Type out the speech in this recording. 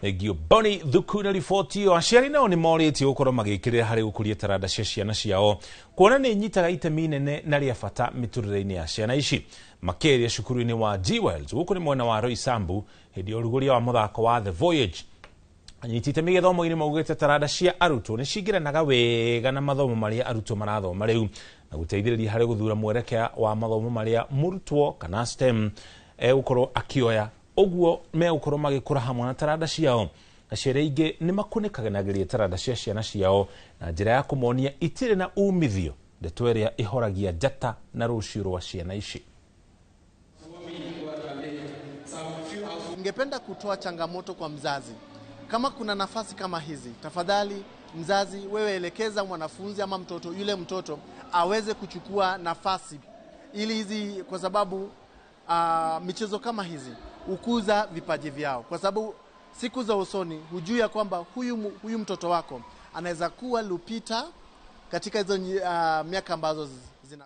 Thengio Boni Thuku na riboti ĩyo. Aciari nao nĩ morĩtio gũkorwo magĩkĩrĩra harĩ gũkũria taranda cia ciana ciao, kuona nĩ inyitaga itemi inene na rĩa bata mĩtũrĩre-inĩ ya ciana ici. Makĩria cukuru-inĩ wa G-Wells gũkũ nĩ mwena wa Roysambu, hĩndĩ ya ũrugũria wa mũthako wa The Voyage. Anyiti itemi gĩthomo-inĩ maugĩte taranda cia arutwo nĩ cingĩranaga wega na mathomo marĩa arutwo marathoma rĩu, na gũteithĩrĩria harĩ gũthura mwerekea wa mathomo marĩa mũrutwo kana STEM egũkorwo akĩoya. Ũguo megũkorwo magĩkũra hamwe na taranda ciao. Aciari aingĩ nĩ makunĩkanagĩria taranda cia ciana ciao na njĩra ya kũmonia itirĩ na umithio, ndeto ĩrĩa ĩhoragia njata na rũciũ rwa ciana ici. Ningependa kutoa changamoto kwa mzazi. Kama kuna nafasi kama hizi, tafadhali mzazi, wewe elekeza mwanafunzi ama mtoto, yule mtoto aweze kuchukua nafasi ili hizi, kwa sababu michezo kama hizi hukuza vipaji vyao, kwa sababu siku za usoni hujui ya kwamba huyu mtoto wako anaweza kuwa Lupita katika hizo miaka ambazo zina.